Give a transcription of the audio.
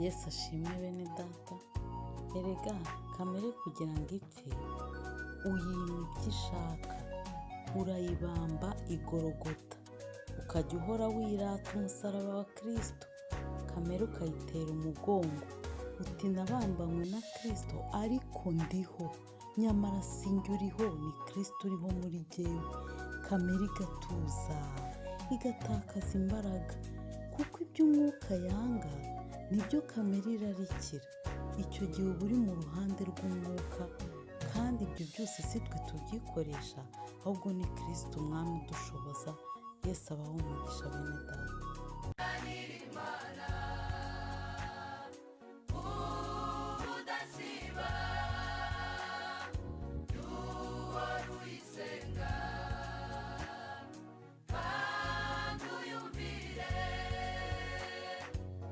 Yesu ashimwe bene data. Erega kamere kugira ngo ipfe uyima ibyo ishaka, urayibamba igorogota, ukajya uhora wirata umusaraba wa Kristo, kamere ukayitera umugongo, uti nabambanywe na Kristo ariko ndiho, nyamara sinjye uriho ni Kristo uriho muri jyewe. Kamere igatuza, igatakaza imbaraga, kuko ibyo umwuka yanga nibyo kamere irarikira. Icyo gihe uba uri mu ruhande rw'umwuka, kandi ibyo byose si twe tubyikoresha, ahubwo ni Kristo umwami udushoboza. Yesu abahe umugisha bene data. Imana.